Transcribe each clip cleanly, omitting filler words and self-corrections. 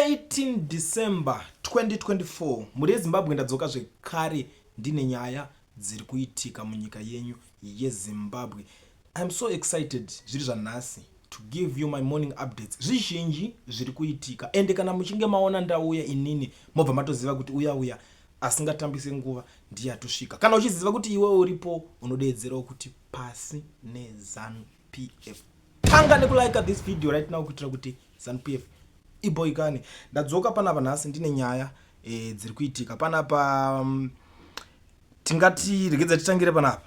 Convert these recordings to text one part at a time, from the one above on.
13 December 2024. Mhuri yeZimbabwe, ndadzoka zvekare ndine nyaya dziri kuitika munyika yenyu yeZimbabwe. I'm so excited zviri zvanhasi to give you my morning updates. Zvizhinji zviri kuitika, ende kana muchinge maona ndauya inini, mobva matoziva kuti uya uya asingatambise nguva ndiye atosvika. Kana uchiziva kuti iwe uripo, unodeedzerawo kuti pasi neZANU PF. Tanga nekulike this video right now kuitira kuti ZANU PF iboikane. Ndadzoka panapa nhasi ndine nyaya dziri kuitika panapa. Tingati regedza titangire panapa.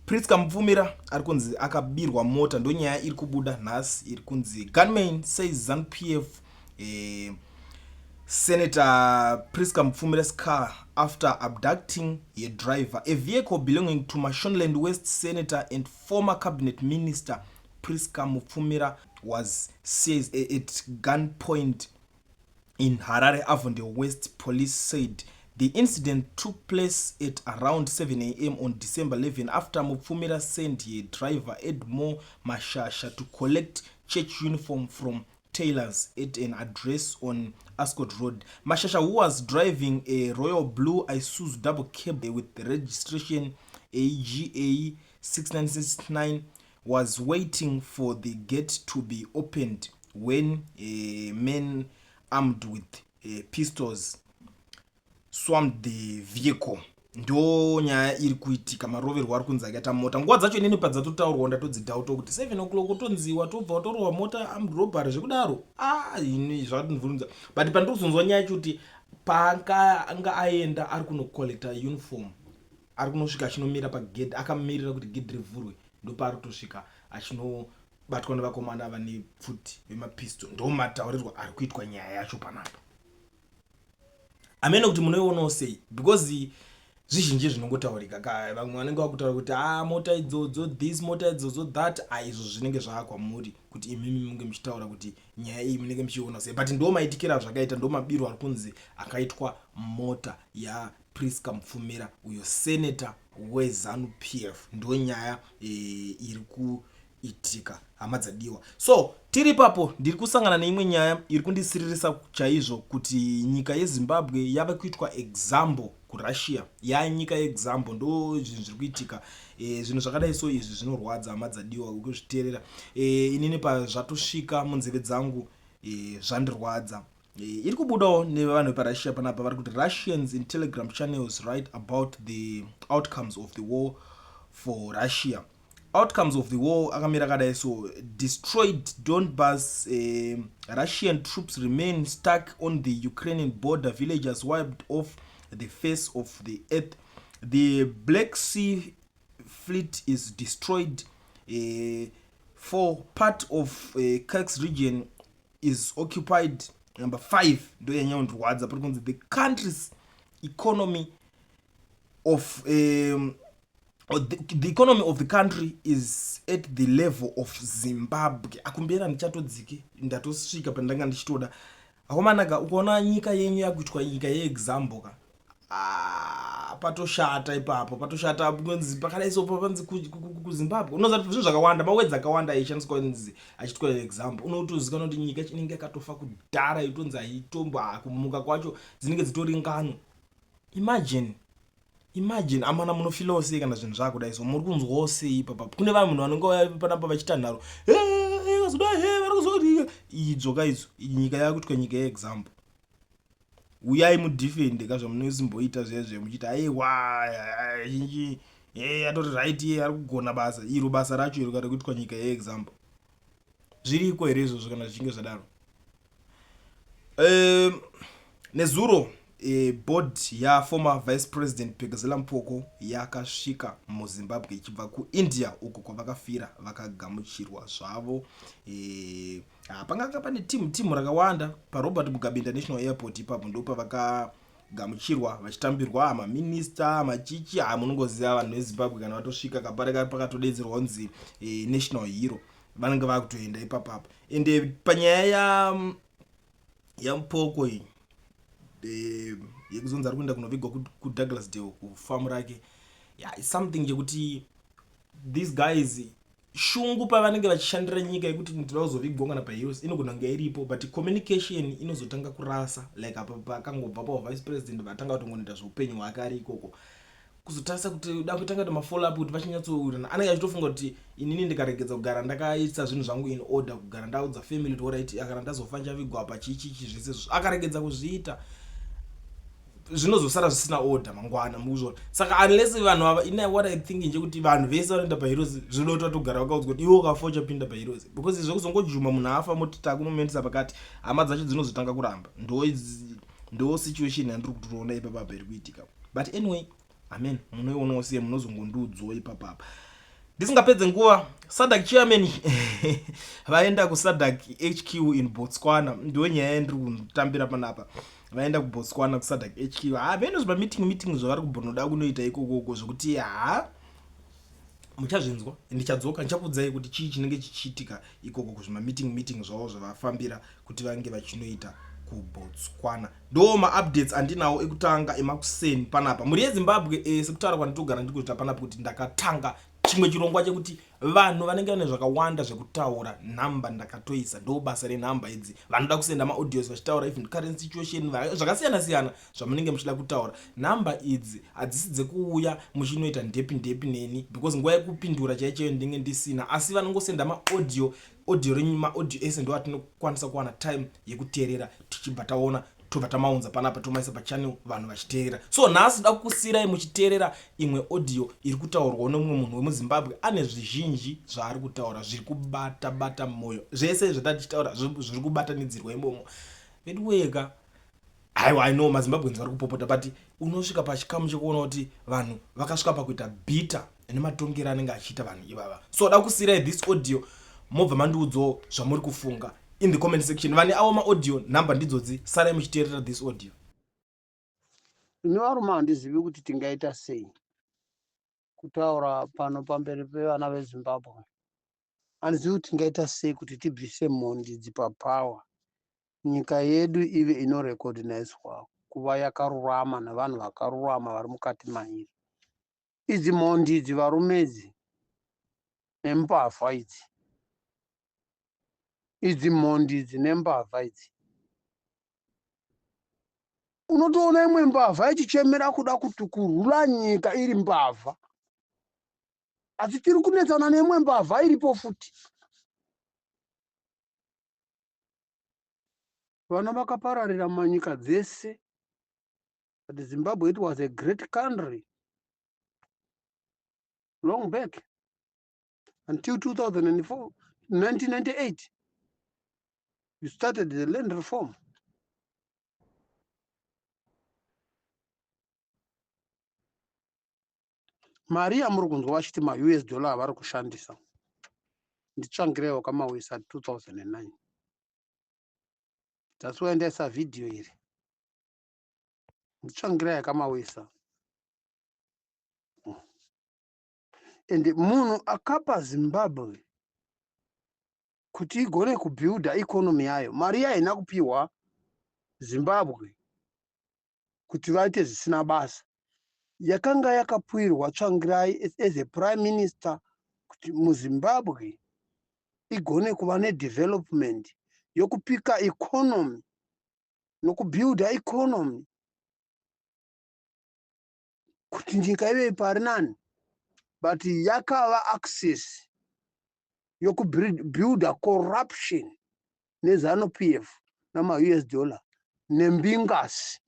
Priska Mupfumira ari kunzi akabirwa mota. Ndo nyaya iri kubuda nhasi iri kunzi "Gunman says ZANU PF Senator Priska Mupfumira's car after abducting a driver." A vehicle belonging to Mashonaland West Senator and former cabinet minister Priska Mupfumira was seized at gunpoint in Harare Avondale West, police said. The incident took place at around 7 a.m. on December 11 after Mupfumira sent her driver, Edmore Mashasha, to collect church uniform from tailors at an address on Ascot Road. Mashasha, who was driving a royal blue Isuzu double cab with the registration AGA 6969, was waiting for the gate to be opened when a man armed with pistols swarmed the vehicle. Ndo nyaya iri kuitika, maroverwo ari kunzi akaita mota. Nguva dzacho inini padzatotaurwa ndatodzidhauta kuti 7 o'clock utonziwa tobva watorohwa mota, armed robbery zvekudaro. A, ini zvakatondivhurudza, but pandiri kuzonzwa nyaya yacho kuti paanga aenda ari kunocollecta uniform, ari kunosvika achinomira pagedhi, akamirira kuti gedhi rivhurwe, ndopaari kutosvika achinobatwa nevakomana vane pfuti vemapistol. Ndo mataurirwo ari kuitwa nyaya yacho panapa. Hamene kuti munoionawo sei, because zvizhinji zvinongotaurika ka. Vamwe vanenge vakutaura kuti a ah, mota idzodzo this, mota idzodzo that. Aizvo zvinenge zvaakwamuri kuti imimi munge muchitaura kuti nyaya iyi munenge muchiiona sei, but ndo maitikiro azvakaita, ndo mabiro ari kunzi akaitwa mota yaPriska Mupfumira, uyo senator weZANU PF. Ndo nyaya iri kuitika, hama dzadiwa. So tiri ipapo, ndiri kusangana neimwe nyaya iri kundisiririsa chaizvo, kuti nyika yeZimbabwe yava kuitwa example kuRussia, yanyika yeexample. Ndo zvinhu zviri kuitika. Zvinhu zvakadai so izvi zvinorwadza, hama dzadiwa, kuzviteerera. Inini pazvatosvika munzeve dzangu, zvandirwadza. Iri kubudawo nevanhu vepaRussia panapa, vari kuti "Russians in Telegram channels write about the outcomes of the war for Russia." Outcomes of the war akamira akadai so: destroyed Donbas, Russian troops remain stuck on the Ukrainian border, villagers wiped off the face of the earth, the Black Sea Fleet is destroyed, for part of Kursk region is occupied. Number 5 ndo yanyanyondirwadza, pari kunzi the country's economy of the economy of the country is at the level of Zimbabwe. Akumberi handichatodziki, ndatosvika pandanga ndichitoda. Akomanaka, ukaona nyika yenyu yakuitwa nyika yeexample ka, ah, patoshata ipapo, patoshata. Kunzi pakadai so panzi kuZimbabwe, unoziva kuti zvinhu zvakawanda, mawords akawanda aishandiswa kunzi achiitwa example, unotozikanwa kuti nyika inenge yakatofa kudhara, itonzi haitombo kumuka kwacho, dzinenge dzitori ngano. Imagine, imagine, amana, munofeelawo sei kana zvinhu zvakudai so? Muri kunzwawo sei ipapapo? Kune vanhu vanenge panapa vachiita nharo, kazodai, vari kuzodii idzoka idzo. Nyika yakuitwa nyika yeexample. Uyai mudefende ka zvamunosimboita zvezve, muchiti aiwa, zhinji atori right, iye ari kugona basa iro, basa racho iro kana kuitwa nyika yeexample. Zviriko here izvozvo kana zvichinge zvadaro? Nezuro board yaformer Vice President Phekezela Mphoko yakasvika muZimbabwe ichibva kuIndia uko kwavakafira. Vakagamuchirwa zvavo. Panganga pane timu rakawanda paRobert Mugabe International Airport ipapo, ndo pavakagamuchirwa vachitambirwa maminista, machichi. Ha, munongoziva vanhu veZimbabwe kana vatosvika kapare pakatodedzerwa kunzi national hero, vanenge vakutoenda ipapapa. Ende panyaya yaMphoko iyi yekuzonzi ari kuenda kunovigwa kuDouglasdale, kufamu rake, yeah, it's something chekuti these guys Shungu pavanenge vachishandira nyika yekuti ndinoda kuzovigwa kana paheroes inogona kunge iripo, but communication inozotanga kurasa. Like apa pakangobva pavice president, vatanga kutongonoita zveupenyu hwake ari ikoko, kuzotarisa kuti da kutanga kuti mafollow up kuti vachinyatsowirana. Anenge achitofunga kuti inini ndikaregedza kugara ndakaisa zvinhu zvangu in order, kugara ndaudza family kuti alright, kana ndazofa ndichavigwa apa, chichichi zvese izvozvo, akaregedza kuzviita zvinozosara zvisina order mangwana, mukuzviona. Saka unless vanhu ava, ina what I think ndechekuti vanhu vese vanoenda paheroes zvinoda kuti vatogara vakaudzwa kuti iwe ukafa uchapinda paheroes, because zvekuzongojuma munhu afa moti takunomuendesa pakati, hama dzacho dzinozotanga kuramba. Ndo situation yandiri kutoona ipapapa iri kuitika. But anyway, amen, munoionawo siye, munozongondiudzawo ipapapa. Ndisingapedze nguva, SADC chairman vaenda kuSADC HQ in Botswana. Ndo nyaya yandiri kutambira panapa. Vaenda kuBotswana, kuSADC HQ. Ha, vene zvimameeting meeting zvavari kumbonoda kunoita ikokoko zvokuti ha, muchazvinzwa. Ndichadzoka ndichakuudzai kuti chii chinenge chichiitika ikoko kuzvimameeting meeting zvavo zvavafambira kuti vange vachinoita kuBotswana. Ndo maupdates andinawo ekutanga emakuseni panapa, mhuri yeZimbabwe. Sekutaura kwanditogara ndikuita panapa kuti ndakatanga chimwe chirongwa chekuti vanhu vanenge vane zvakawanda zvekutaura, nhamba ndakatoisa. Ndo basa renhamba idzi. Vanoda kusenda maaudios vachitaura even current situation, zvakasiyana siyana zvamunenge muchida kutaura, nhamba idzi hadzisi dzekuuya muchinoita ndepi ndepi neni, because nguva yekupindura chaiyo chaiyo ndinenge ndisina. Asi vanongosenda maaudio, audio renyu, maaudio ese ndo atinokwanisa kuwana time yekuteerera, tichibva taona, tobva tamaunza panapa, tomaisa pachannel, vanhu vachiteerera. So nhasi da kukusiyirai muchiteerera imwe audio iri kutaurwawo nemumwe munhu wemuZimbabwe ane zvizhinji zvaari kutaura zviri kubata bata mwoyo. Zvese zvatatichitaura zviri kubatanidzirwa imomo. Vedu wega, aiwa, I know maZimbabweans vari kupopota, but unosvika pachikamu chekuona kuti vanhu vakasvika pakuita bitter nematongero anenge achiita vanhu ivava. So da kusiyirai this audio, mobva mandiudzawo zvamuri kufunga in the comment section. Vane avo maaudio, nhamba ndidzodzi. Sarai muchiteerera this audio. Ini varume, handizivi kuti tingaita sei kutaura pano pamberi pevana veZimbabwe. Handizivi kuti tingaita sei kuti tibvise mhondi idzi papower, nyika yedu ive inorecognizwa kuva yakarurama nevanhu vakarurama vari mukati mairi. Idzi mhondi idzi, varume, idzi nembavha idzi, idzi mhondi idzi nembavha idzi. Unotoona imwe mbavha ichichemera kuda kuti kurula nyika iri mbavha, asi tiri kunetsana neimwe mbavha iripo futi. Vana vakapararira mumanyika dzese, but Zimbabwe, it was a great country long back until 2004, 1998 you started the land reform. Mari yamuri kunzwa vachiti maUS dollar avari kushandisa, nditsvangirai wakamawisa 2009. That's why ndaisa vhidhiyo iri. Nditsvangirai akamawisa, and munhu akapa Zimbabwe kuti igone kubuilda economy yayo. Mari yaina kupiwa Zimbabwe kuti vaite zvisina basa, yakanga yakapuirwa Tsvangirai as a prime minister kuti muZimbabwe igone kuva nedevelopment yokupika economy nokubuilda economy kuti nyika ive pari nani. But yakava access yokubuilda corruption neZANU PF namaUS dollar nembingasi.